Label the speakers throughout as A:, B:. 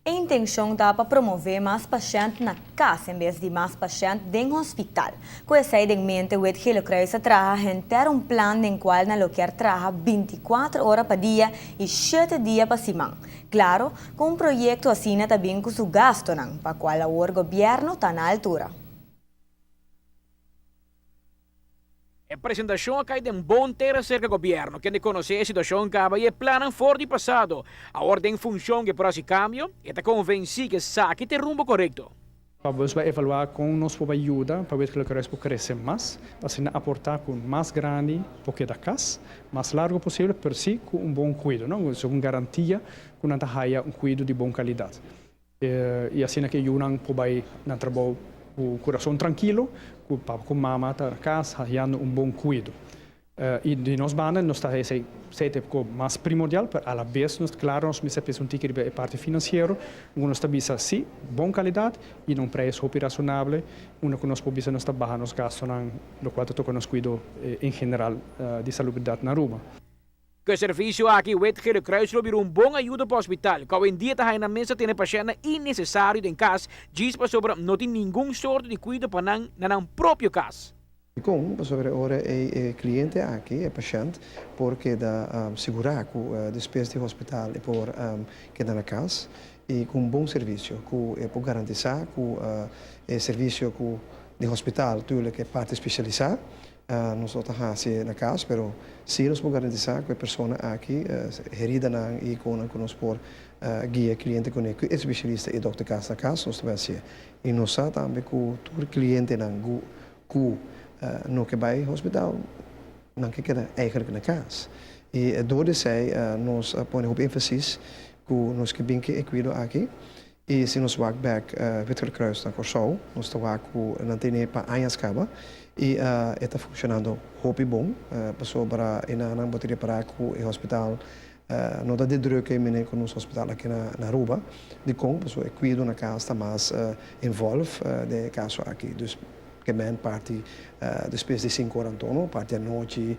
A: E intencion ta pa promove mas pashent na cas en bes di mas pashent den hospital. Cu esey den mente, Wit Gele Kruis a traha henter un plan den cual nan lo kier traha 24 ora pa dia y 7 dia pa siman. Claro, cu un proyecto asina ta bin cu su gastonan, pa cual awor gobierno ta na altura.
B: E presentacion a cay den bon tera cerca gobierno, kende conoce e situacion caba y e plannan for di pasado. Awor den funcion cu e por haci cambio, e ta convenci cu esaki ta e rumbo corecto.
C: Pa nos bai evaluá kon nos por bai yuda pa Wit Gele Kruis por krese mas, pa asina aportá ku mas grandi por keda kas mas largu posibel, pero sí ku un bon kuido, no? Ku un garantia ku nan ta haya un kuido di bon kalidat. I asina ku e yunan por bai nan trabou ku kurason trankilo, ku papa ku mama ta na kas hayando un bon kuido. I di nos banda nos ta esei esei ta e ko mas primordial, pero alabes nos klaro nos mester pensa un tiki riba e parti finansiero, unda nos ta bisa si, bon kalidat i na un preis hopi rasonable, unda ku nos por bisa nos ta baha nos gastonan, lokual ta toka nos kuido en general di salubridat na Aruba.
B: Ku e servisio aki, Wit Gele Kruis lo bira un bon ayuda pa hospital, ku awendia ta haña nan mes ta tene pashèntnan innesesario den kas djis pasobra no tin ningun sorto di kuido pa nan na nan propio kas.
D: Dikon? Pasobra ora ei e kliente aki, e pashènt, por keda sigurá ku despues di hospital e por keda na kas i ku un bon servisio, ku e por garantisá ku e servisio ku di hospital, tuurlijk e parti spesialisá, Nos no ta hasi na kas, pero si nos por garantisá ku e persona aki heridanan i konan ku nos por guia e kliente kuné ku e spesialista i dòkter kas na kas, nos ta bai hasié. I nos sa tambe ku tur klientenan ku no ke bai hospital, nan ke keda eigentlik na kas. I dor di esei nos a pone hopi énfasis ku nos ke bin ku e kuido aki. I si nos wak bek Wit Kruis na Kòrsou, nos ta wak ku nan tene pa añas kaba i e ta funshonando hopi bon pasobra e nannan bo ta repará ku e hospital no ta di druk ei mene ku nos hospital aki na Aruba. Dikon? Pasobra e kuido na kas ta mas involve den e kaso aki. Dus Ke men parti despues di sinku ora anto, parti anochi,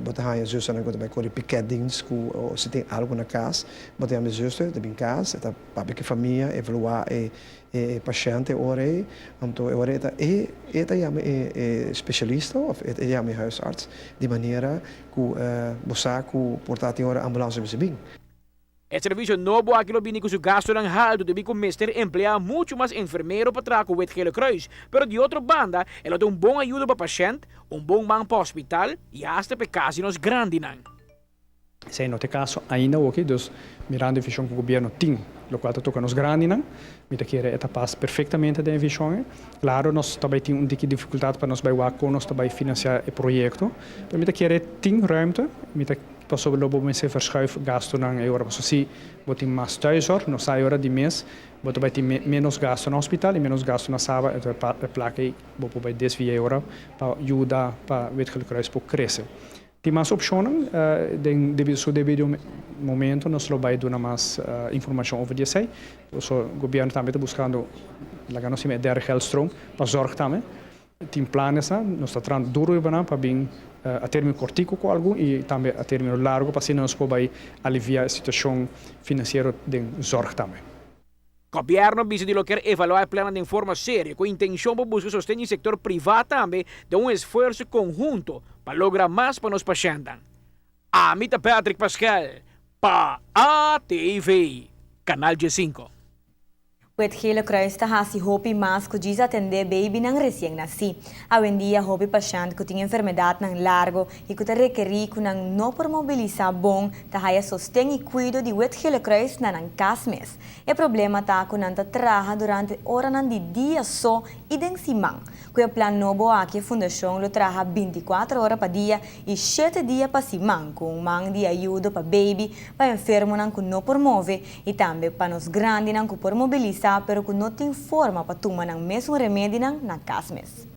D: bo ta haña zusternan ku ta bai kore piketdienst ku si tin algu na kas, bo ta yama e zuster, e ta bin kas, e ta papia ku e famia, evaluá e e pashènt e ora ei, anto e ora ei ta e e ta yama e e spesialista òf e ta yama e huisarts di manera ku bo sa ku por ta tin ora ambulans mester bin.
B: E servisio nobo aki lo bini ku su gastunan haltu debí ku mester empleá muchu mas enfermero pa traha ku Wit Gele Kruis, pero di otro banda e lo ta un bon ayudo pa pashènt, un bon man pa hospital i asta pa e kas di nos grandinan.
C: Esei no ta e kaso ainda awoki, dus mirando e vishon ku gobièrnu tin lokual ta toka nos grandinan, mi ta kere e ta pas perfektamente den e vishon ei. Klaro nos ta bai tin un tiki difikultat pa nos bai wak kon nos ta bai finansiá e proyekto, pero mi ta kere tin ruimte, mi ta. Pasobra lo bo mester verschuif gastunan e ora. Pasobra si bo tin mas thuiszorg, no sa e ora di mes, bo ta bai tin menos gastu na hospital i menos gastu na Saba, enton e plaka ei bo por bai desvia e ora pa yuda pa Wit Gele Kruis por krese. Tin mas opshonnan, den debido su debido momento nos lo bai duna mas informashon over di esei. Pasobra gobièrnu tambe ta buskando, laga nos yama e derde geldstroom pa zorg tambe. Tin planesnan, nos ta trahando duro riba nan pa bin a termino kortiku ku algun i tambe a termino largu pa asina nos por bai alivia e situashon finansiero den zorg tambe.
B: Gobièrnu a bisa di lo kier evaluá e plannan den forma serio ku intenshon pa buska sosten di sektor privá tambe den un esfuerso konhunto pa logra mas pa nos pashèntnan. Ami ta Patrick Paskel pa ATV, Kanal 15.
A: Wit Gele Kruis ta hasi hopi mas ku djis atendé beibinan resien nasí. Awendia hopi pashènt ku tin enfermedatnan largo i ku ta rekerí ku nan no por mobilisá bon ta haya sosten i kuido di Wit Gele Kruis na nan kas mes. E problema ta ku nan ta traha durante oranan di dia so i den siman. Ku e plan nobo aki e fundashon lo traha 24 ora pa dia i shete dia pa siman ku un man di ayudo pa beibi, pa enfermonan ku no por move i tambe pa nos grandinan ku por mobilisá pero ku no tin forma pa tuma nan mesun remedinan na kas mes.